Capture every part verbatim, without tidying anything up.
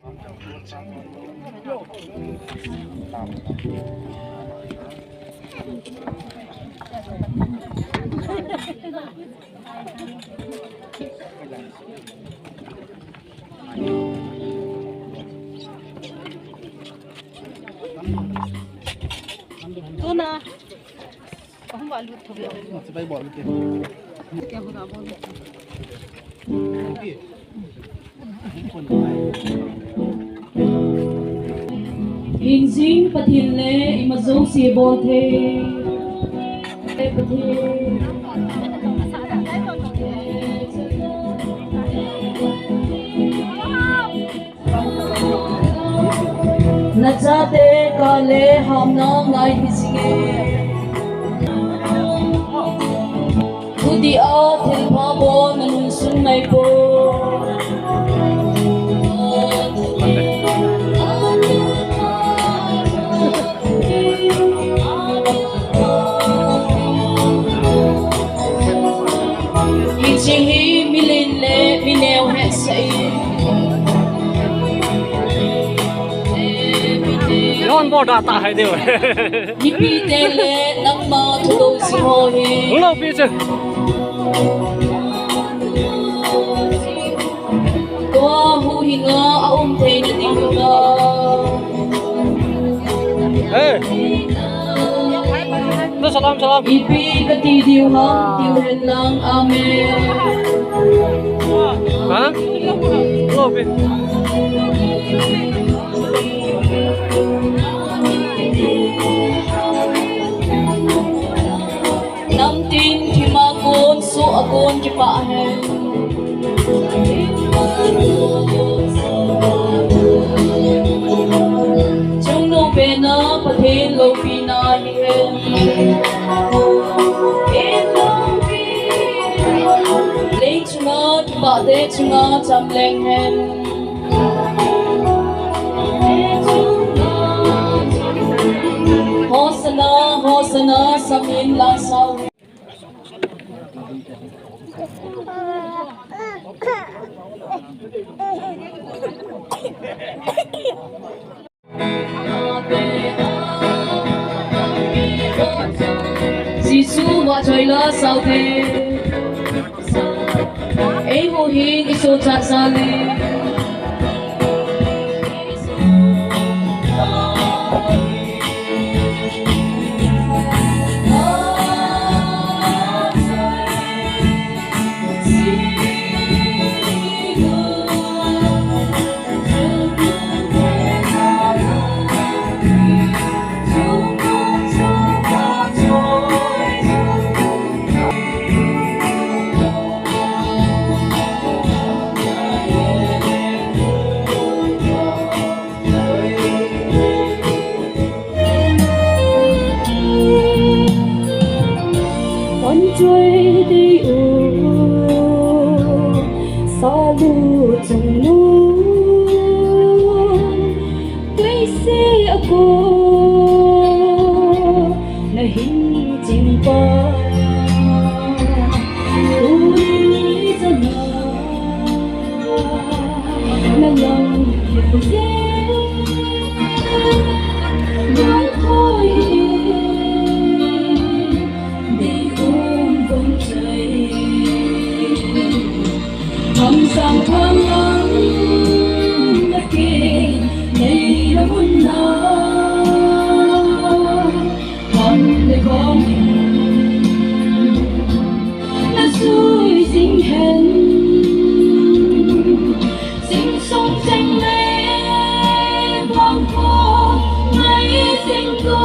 Tuna. Ahung ba lut tho. Sipai bol ke. Kya hura bol. Hingjing Pathen le ima jouse bol thei. Pathen. Nachate kale hamna ngai hi jinge. Tudia thilpha bol nanung sun nai po. Hiche hi milen le mineo hetsah in. Hon bo da ta hai deu. Mipite le nangma thudou jing ho hi. Lo pi che. Tua huhhinga aum theina dinga. Hey. Salam, salam. Ipi kati diu ham, tiu hen lang, amen. Ha? Lo pi. Namtin thima kon, soh a kon kipah hen. Chungnung pena Pathen loupina hi hen. Lei chunga kipah te chunga cham leng hen. Hosanna, Hosanna, samin lang sao. Jesu vahchoi la sao te. Eiho hin i sochat sah le. Kon choi dei u, salu chungnung, tuise a ko, na hin ching pa, tuni jana. Na sui jing hen, jing sung jing le, vang ko, ngai jing ko,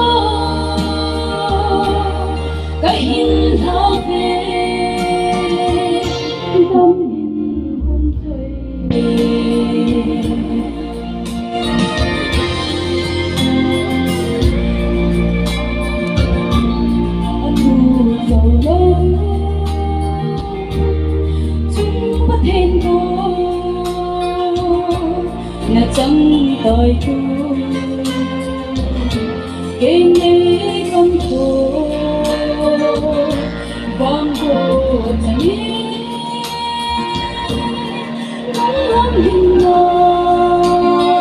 ka hin lha ve, dam in hung choi.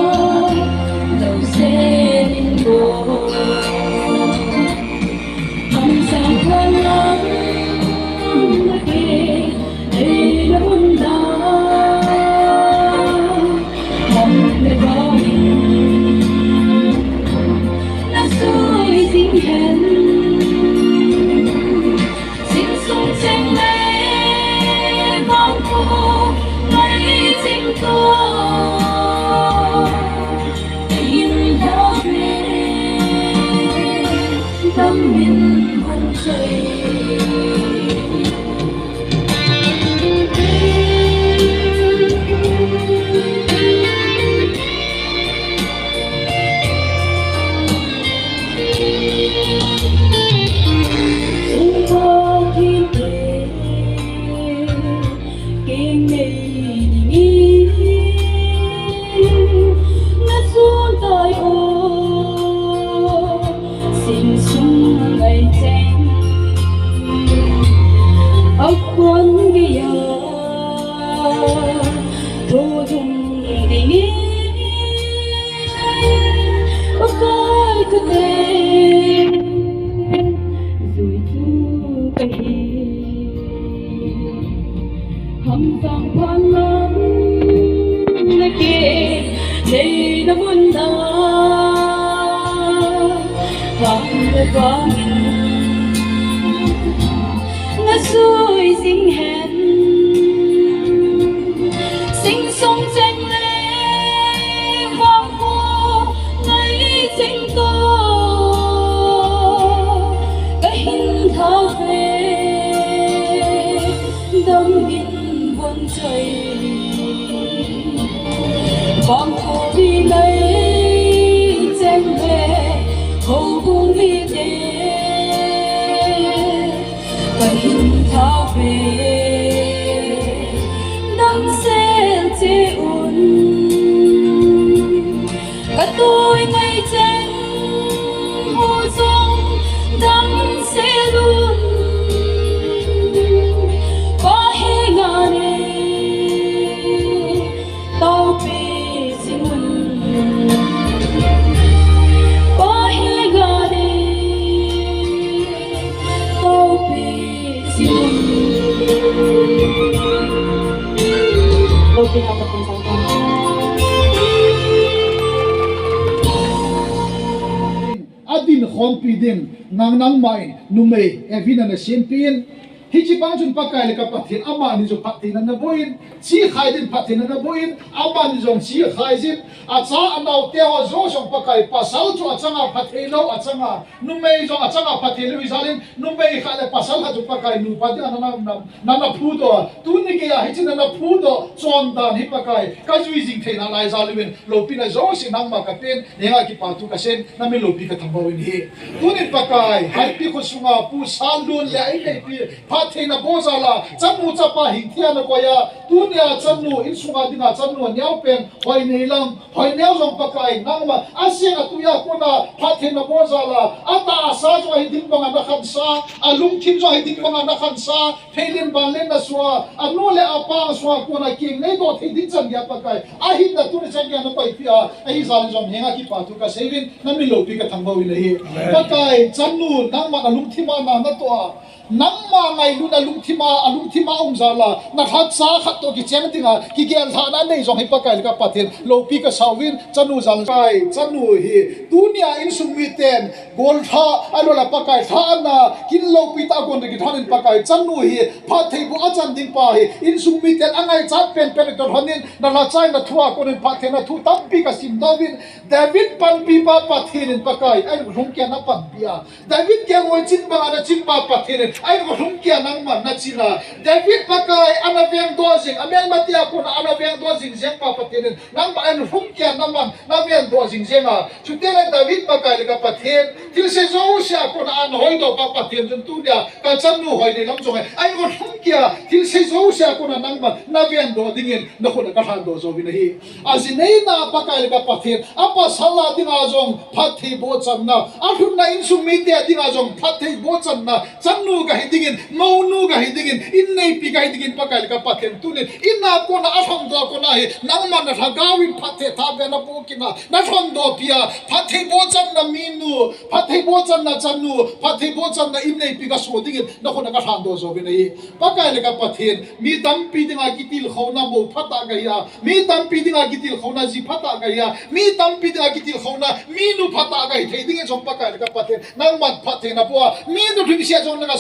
Adin khompi ding nang nangma in numei Evi nana sempin. Hiche bang chun Pakai le ka Pathen amani jong phattheina naboh in, chikhai din phattheina naboh in, amani jong chikhai jin, acha anao teho jouse jong Pakai pasal chu achanga phatthei lou, achanga numei jong achanga phatthei lou, hijeh in numei khat le pasal khat chu Pakai nupa dinga nana, nana, nana phudoh, tuni geiya hiche nana phudoh chondan hi Pakai, kajui jing theina lai jal uvin, loupina jouse nangma kapen, nangma kipa thu kasei, namin loupi kathangvah uvin ahi. Tunin Pakai, Haipi khosunga Pu Salun le a inneipi, phattheina boh jal a, chanu chapa hing thei a nakoi a, tunia chanu, insunga dinga chanu, neopen, Hoineilam, Hoineo jong Pakai, nangma, aseng atui a kona, phattheina boh jal a, atahsa jong ahi ding banga nakhansa, alungthim jong ahi ding banga nakhansa, pheilen banlen nasoh a, anu le apa sunga kona keng neidoh thei ding chan geiya Pakai, ahinna tuni chan geiya nakoipeh a, ahijeh in jong nangma kipa thu kasei uvin, namin loupi kathangvah uvin ahi. Amen. Pakai, chanu, nangma alungthim a na natoh a, nangma ngailutna lungthim a, alungthim a um jal a, nalhacha khat toh kicheng dinga, kigellhahna anei jong hi Pakai le ka Pathen, loupi kasa uvin, chanu jal a. Pakai, chanu hi, tunia insung miten, gollhah, ahilouleh Pakai lhahna, kin loupi tah a gon ding kilhon in Pakai, chanu hi, phattheiboh achan ding pa hi, insung miten angaichat penpen toh lhon in, nalhacha in nathu a konin phattheina thu tampi kasimdoh uvin, David panpipa Pathen in Pakai, ahin lhung keiya napanpi a, David kelngoi chin banga nachin pa Pathen in, ahin lhung keiya nangman nachin a, David Pakai ana vengdoh jing, amelmatea kona ana vengdoh jing jeng pa Pathen in, nangman ahin lhung keiya naman, navengdoh jing jeng a, chuteng le David Pakai le ka Pathen, thilse jouse a kona ana hoidoh pa Pathen chun tunia, kachanu Hoineilam jong hi, ahin lhung keiya, thilse jouse a kona nangman, navengdoh dingin, nakhut a kalhandoh jouvin ahi. Aji neina Pakai le ka Pathen, apasal a dinga jong phattheiboh channa, alhunna insung mite a dinga jong phattheiboh channa, chanu kahi dingin, mounu kahi dingin, inneipi kahi dingin Pakai le ka Pathen tunin, in a kona alhondoh a kona hi, nangman nalhagao in phatthei thah beh napoh kit a, nalhondoh peh a, phattheiboh channa minu, phattheiboh channa chanu, phattheiboh channa inneipi kasoh dingin, nakhut a kalhandoh jouvin ahi. Pakai le ka Pathen, mi tampi dinga kitilkhouna mou phatah kahi a, mi tampi dinga kitilkhouna ji phatah kahi a, mi tampi dinga kitilkhouna minu phatah kahi thei dingin jong Pakai le ka Pathen, nangman phattheina boh a, minu lhingset jong nanga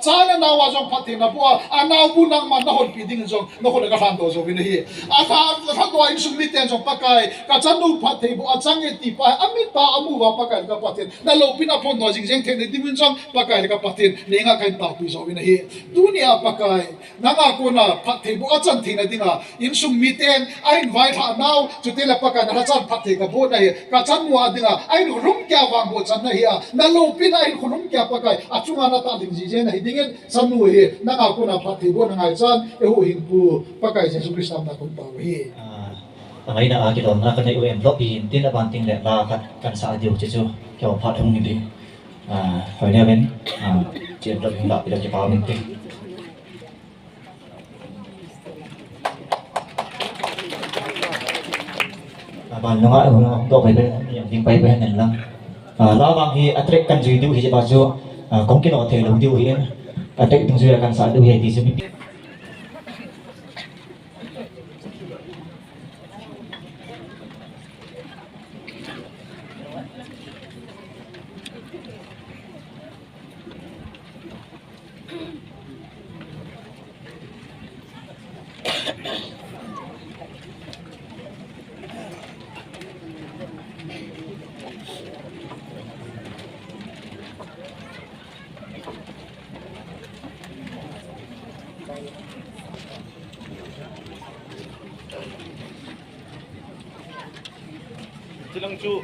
Cha le nao a jong phatthei naboh a, anaobu nangman nahonpi ding jong nakhut a kalhan doh jouvin ahi. Alhan, alhan doh a insung miten jong Pakai, kachanu phatthei boh a chang e tipa, amit a amu uva Pakai le ka Pathen, naloupina aphondoh jing jeng theina dingin jong Pakai le ka Pathen, nangma kahin taopi jouvin ahi. Tunia Pakai, nanga kona phatthei boh a chan theina dinga, insung miten ahin vailhah nau, chuteng le Pakai nalhachan phatthei kaboh nahi, kachanu a dinga, ahin khulum keiya vangboh channa hi a, naloupina ahin khulum keiya Pakai, achunga natah lhing jiji nahi dingin, chanu hi, nanga kona phatthei boh nangaichan, eihuhhingpu, Pakai Jesu Christa mina kahung tao ahi. Ah, amaina a kidolna kanei u envelope hi intin aban teng le la khat kahin sah diu chu chu, keiho phat hung ni di. Ah, hoinei uvin, ah, chu envelope hung lahpeh diu kipa um inte. Aban nunga, nunga, to pai pai, yang ding pai pai hen lang. Ah, la vang hi a track kan jui diu hi jeh a chu, ah, kong kino thei lou diu hi, a track dungjuia kan sah diu hi ti chu mi Chilang chu.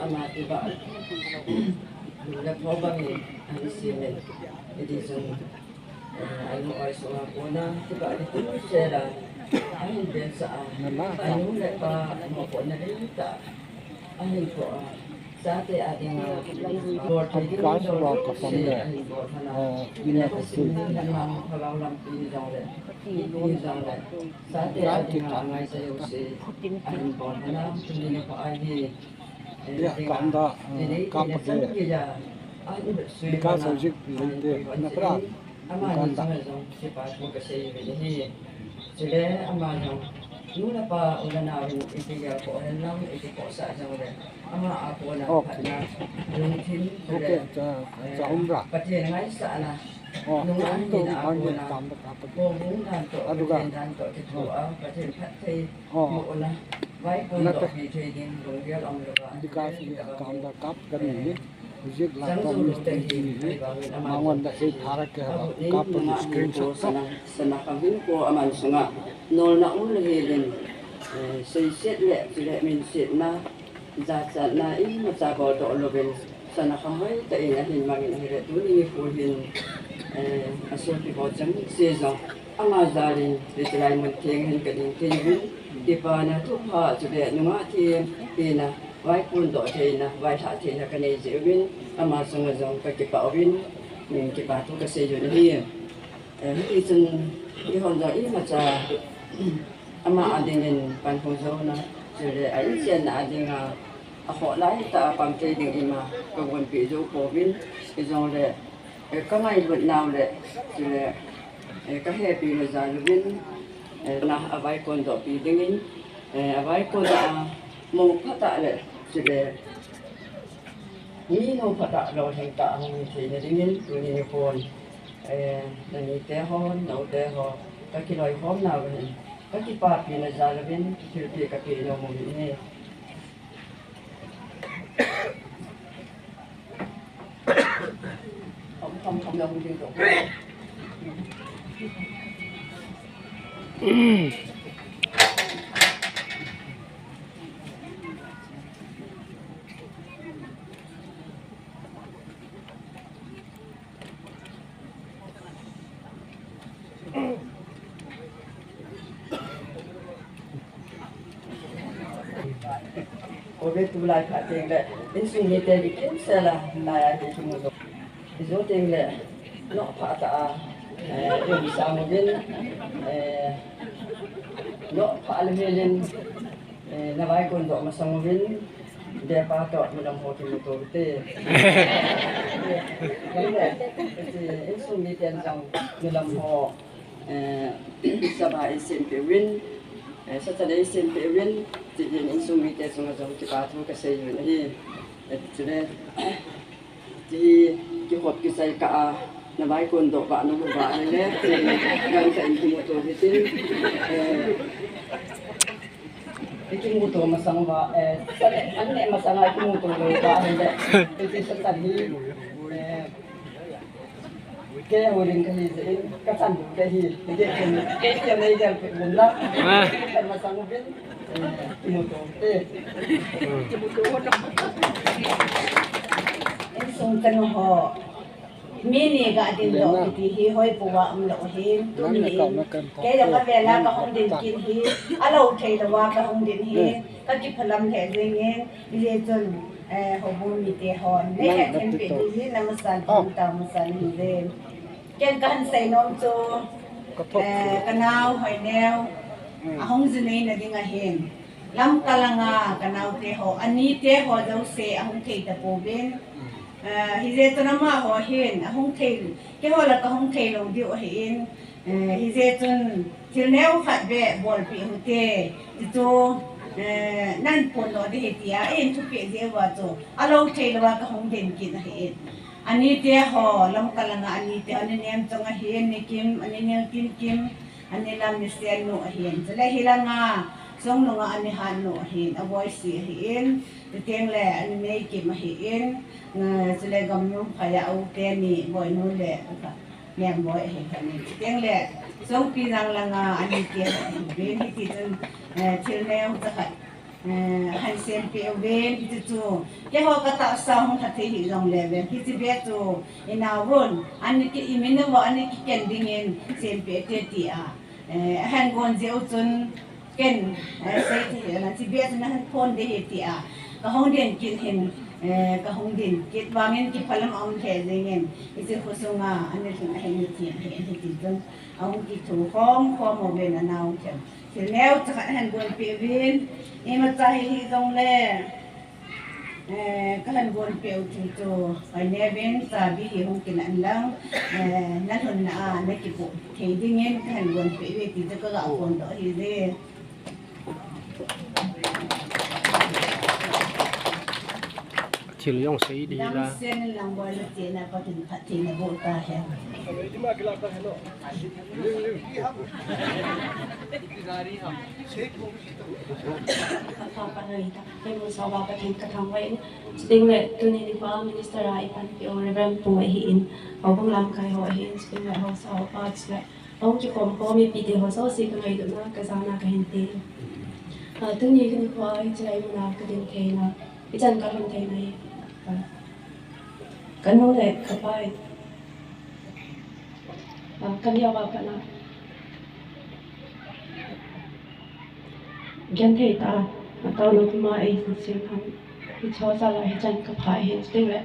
Ama ti ba. Lungna tho bang in, ahi sih le. Iti jong, eh, anu oi sunga kona, ti ba ni tu sela. Ahin bel sa a. Anu le pa, mo kona le ta. Ahin ko a. Chate a dinga bol thei ding, Adhikar dol Sabha dol ka pang se le, ahin bol hana. Eh, ina ka sim ni hana, Palau lampi ni jong le, ipi ni jong le. Chate a dinga ngai sa yo se ahin bol hana, tuni na pa ai hi. Eh, ya, dinga, kanda, eh, tini, kapa tini ke. San ki ya, an sui Adhikar hana, Sabha jik an leite, sui hana na pra. Ama ni jong jong kipa thu kasei uve hi. Chule ama jong nu le pa u le nao in ipi gel ko hen lang, ipi ko sa jong le. Ama a kona phatna, lungthim chule, eh, Pathen ngaisahna. Nungah hina a kona. Houbung dan toh, Pathen dan toh kithoa, Pathen phatthei mu una. Vaikon doh pi thei ding lunggel um louva. Adhikar Sabha kanda kap kani. Hijeh a la tong mistake hi, hi, mangon da sei thara ke ha, kapa ki screenshot sa. Sana, sana kavin ko aman sunga nolna um le helin, eh, seiset le, chule minsetna, jachatna, imacha bol doh louvin, sana khamoi tah in ahin mangin ahile, tuni nikho hin, eh, asopi ho chengse jong, ama jalin, hiche lai mun theng hin kading thei uvin, kipana thupha, chule nungah themna, Vaikon doh theina, vailhah theina kanei jeh uvin, ama chunga jong kakipah uvin, mm, kipa thu kasei uvin ahi. Eh, hiti chun, eihon jong imacha, ama a dingin pan hung jouna, chule a inchen a dinga, akhoh lai tah a pang thei ding ima kagonpeh jou pouvin, hijongle, eh, kangailut nau le, chule, eh, kahepi na jal uvin, eh, na avaikon doh pi dingin, eh, avaikon a, mu phatah le, chule, mi nu phatah lolhing tah a hung hi theina dingin, tuni nikhon, eh, nanite ho, naote ho, kakiloi khom nau hin, kakipapi na jal uvin, thilpeh kapeh nom uvin ahi. Ove tulai phat teng le, insung mite kikhel sela, lai a kimu jo. Ijo teng le, noppha tah a, eh, um sang uvin, eh, noppha le helin, eh, navaikon doh masang uvin, Depa toh nulam ho kimuto uvinte. Kei le, insung miten jong nulam ho, eh, sabha eisempeh uvin, eh, Saturday eisempeh uvin, ti hin insung mite chunga jong kipa thu kasei uvin ahi. Eh, chule, ti hi kikhop kichai kah a, navaikon doh bah nom uva ahile, ti hi gangtah in kimuto uhitin, eh, Ikimuto masang uva, eh, sale, an neh masang a ikimuto lou uva, ahile, iti satan hi, eh, kei houlim kahi jeh in, kachan bu kahi, iti kin, kei tia nei jal pe bun la, ah, kan masang uvin, eh, kimuto te. Insung chanu ho, Mi ni ga ding doh kiti hi hoipoi a umlou ahin, tuni in. Kei jong ka vel a ka hung ding kit hi, alou thei lou a ka hung ding hi, ka kiphalam lheh jeng in, hijeh chun, eh, houbung mite hon, nei hethem peh ding hi, na masan, hung tao masan hi jeng. Ken ka han sei nom chu, eh, ka nao Hoineo, ahung ji nei na ding ahin. Lamka langa ka naote ho, anite ho jouse ahung thei tapouvin. Eh, hijeh chun amaho hin, ahung thei, keiho la ka hung thei lou diu ahin. Eh, hijeh chun thil neo khat beh bolpeh uhite, ti chu, eh, nan phondoh ding ahi tia, eihin thupeh jeh uva chu, alou thei lou a ka hung den kit ahin. Anite ho, Lamka langa anite ho, ani Nemchong ahin, ani Kim, ani Neltinkim, Ani Lamnisen nu ahin, chule hilanga Songnung a ani Hat nu ahin, a Boisi ahin, chuteng le ani Meikim ahin, eh, chule Gamnung phai a u teni Boinu le Nemboi ahin khanin, chuteng le Songpi lang langa ani te ahin, hiti chun, eh, thil neo chakhat Eh, han sempeh uvin, hichu chu, keiho ka tahsa hung lha thei hih jongle ven, hiche beh chu, i naovun, ani ki, i min uva, ani kiken dingin, sempeh te tia, eh, ahin gon jeh u chun, ken, eh, sei thei hih, hiche beh chu nahin phon ding ahi tia, ka hung den kit hin, Eh, ka hung din kit vangin kiphalam a um thei dingin, hiche khosunga, ani lhun ahi, ni thi ahi, ahi ti chun, a hung kithu khom khom uvin anao thei. Thil neo chakhat ahin gonpeh uvin, imacha hi hijongle, eh, kahin gonpeh u ti chu, hoi neuvin, chabi hi hung kilan lang, eh, nalhunna a, nakipoh thei dingin, kahin gonpeh uve ti chu kaga phongdoh ahi je. Thil jong sei ding la. Damsel in lang boi na chena Pathen phattheina boh tahen. Pha pa noi ta, kei mun sa uva Pathen ka thangvah in. Chuting le tuni nikho a minister a ipanpi u Reverend Pu ahin, houbung lamkai ho ahin, chuting le haosa ho pa chule Ahung kikhom khom mipite ho jouse ka ngailutna, ka jana kahin ti. Ah, tuni nikho a hiche lai muna ka din theina, hichan ka lhun theina hi, ah, ka nu le ka pa in, ah, ka neo a pat na genthei tah a, ah, taona puma eihin sem han, hiche jal a hichan ka pha ahin, chuting le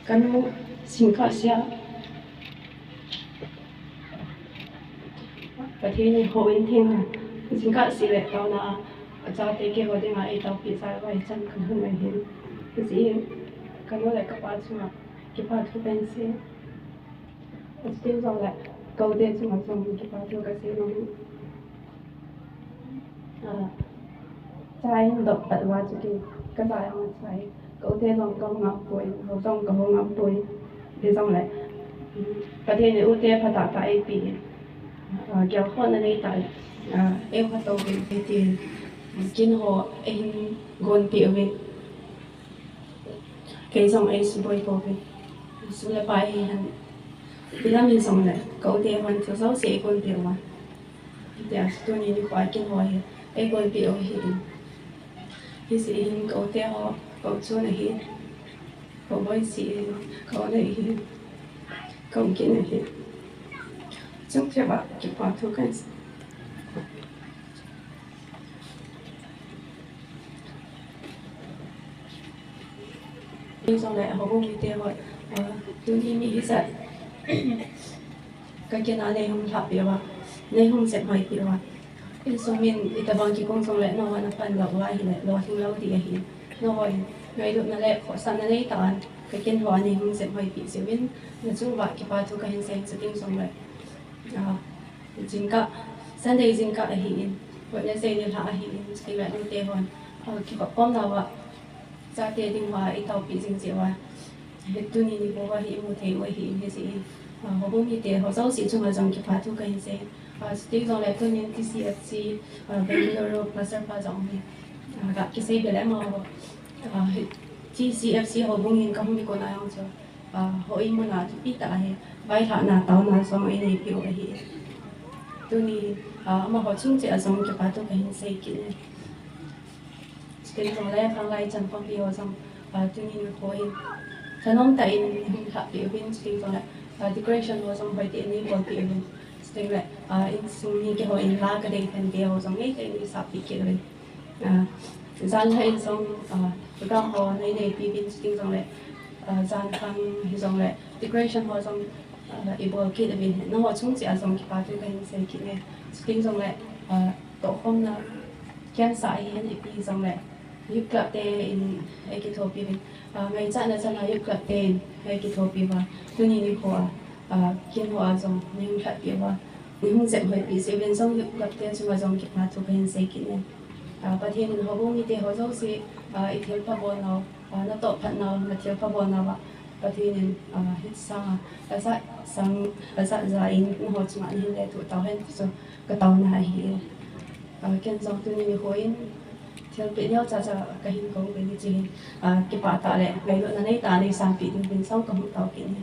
ka nu jingkah sea Pathen in houin theng a, jingkah seh le taona a, achate keiho dinga eitaopeh jal uva hichan ka lhun u ahin. Hijeh in, ka nu le ka pa chunga kipathu kahin sei. Achuti jongle, ka u te chunga jong kipathu ka sei nom in. Ah, cha hin dop pat uva chu kei, ka cha jong achai. Ka u te jong ka hou ngam poi, hou jong ka hou ngam poi. Hijongle, Pathen in u te phatah tah eipeh in, ah, gelkhohna nei tah in, ah, eiho tou uvin, tin, kin ho eihin gonpeh uvin. Kei jong eisuboi pouve. Sum le pai hihen. Ipi lam hijongle, ka u te hon thil jouse eigonpeh uva. Hitia chu tuni nikho a kin ho hi eigonpeh u ahin. Hijeh hin ka u te ho, ka u chun ahin. Ka u Boisi ahin. Ka u Nei ahin. Ka u Gin ahin. Chungchang a kipathu kahin sei. Hijongle houbung mite ho, ah, tuni ni hijat ka kin a neihung lhahpeh uva, neihung jephoipeh uva. Insung min itobang kigong jongle nangho napandoh uva ahile lolhing lou ding ahi. Nangho in ngailutna le khohsahna neitah in ka kin ho a neihung jephoipeh jeh uvin, nachung uva kipathu kahin sei, chuting jongle, ah, jingkah, Sunday jingkah ahin, Wednesday nilhah ahin, chuting le nute hon, ah, kikopkhomna uva chate dinga eitaopeh jing jeh uva, hi tuni nikho uva hi imu thei u ahin, hijeh in, ah, houbung mite ho jouse chunga jong kipathu kahin sei. Ah, chuting jongle tunin T C F C, ah, Bengaluru pastor pa jong hi, ah, ga kisei be le amaho, ah, hi T C F C houbung in kahung ding kona jong chu, ah, houin muna thupi tah hi vailhahna taona jong eineipeh u ahi. Tuni, ah, amaho chung cheh a jong kipathu kahin sei kit e. Chuting jongle khanglai chan pumpi ho jong, ah, tuni nikho hin thanom tah in hung lhahpeh uvin, chuting jongle, ah, decoration ho jong hoitah in neibolpeh uvin. Chuting le, ah, insung mi keiho in la kadei thei te ho jong neitah in neisahpeh kit uvin. Ah, jan lhah in jong, ah, program ho neineipi uvin, chuting jongle, ah, jan khang hijongle, decoration ho jong, ah, ibol kit uvin, nangho chung cheh a jong kipathu kahin sei kit e. Chuting jongle, ah, tohkhomna, cancer hihen ipi jongle, Youth Club te in eikithopi uvin, ah, ngaichatna chan a Youth Club te in eikithopi uva, tuni nikho a, ah, kin ho a jong neihung lhahpeh uva, neihung jephoipeh jeh uvin jong Youth Club te chunga jong kipathu kahin sei kit e. Ah, Pathen in houbung mite ho jouse, ah, ithilpha bolnau, ah, natoh phatnau, nathilpha bolnau a, Pathen in, ah, hiche sanga, ajat sang, ajat ja in nangho chunga nahin lethuh tauhen ti chu kataona ahi. Ah, ken jong tuni nikho in thilpeh neocha cha kahin kou uvin, hiche hi, ah, kipah tah le ngailutna neitah a neisanpeh diuvin jong kahung tao kit e.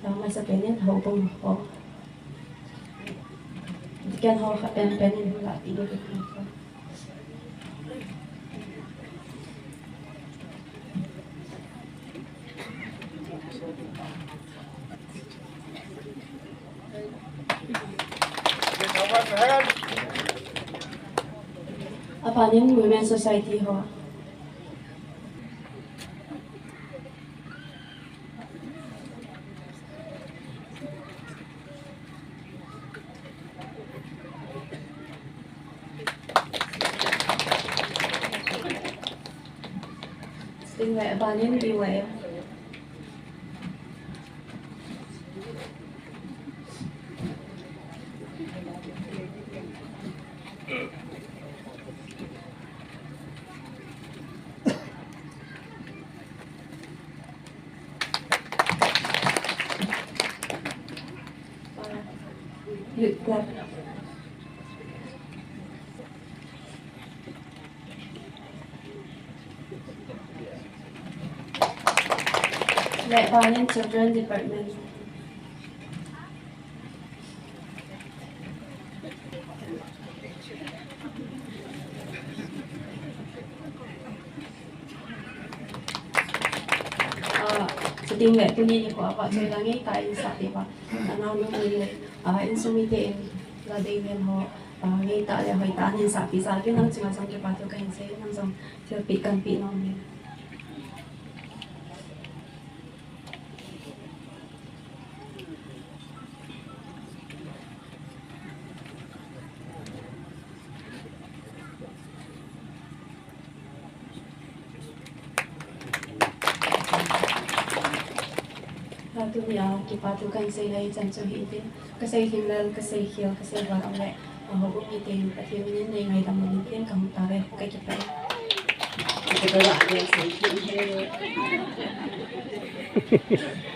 Ah, masapen in houbung ho, deacon ho khat penpen in lahpeh diuvin. Abanin Women Society ho. Leh banin B Y M. Youth Club. Leh banin Children Department. Ah, chuting leh tuni nikho a vahchoi la ngeitah in sah diu va. Anaonu leh, ah, insung mite in la deilen ho, ah, ngeitah leh hoitah in sahpeh jal uvin nang chunga jong kipa thu kahin sei, nang jong thilpeh kanpeh nom in. Tunia kipa thu kahin sei lai chan chu hitin, kasei lhinglel, kasei khel, kasei val aum leh, ahoubung miten Pathen min in neingaidam uvin tin kahung tauve, kakipah e.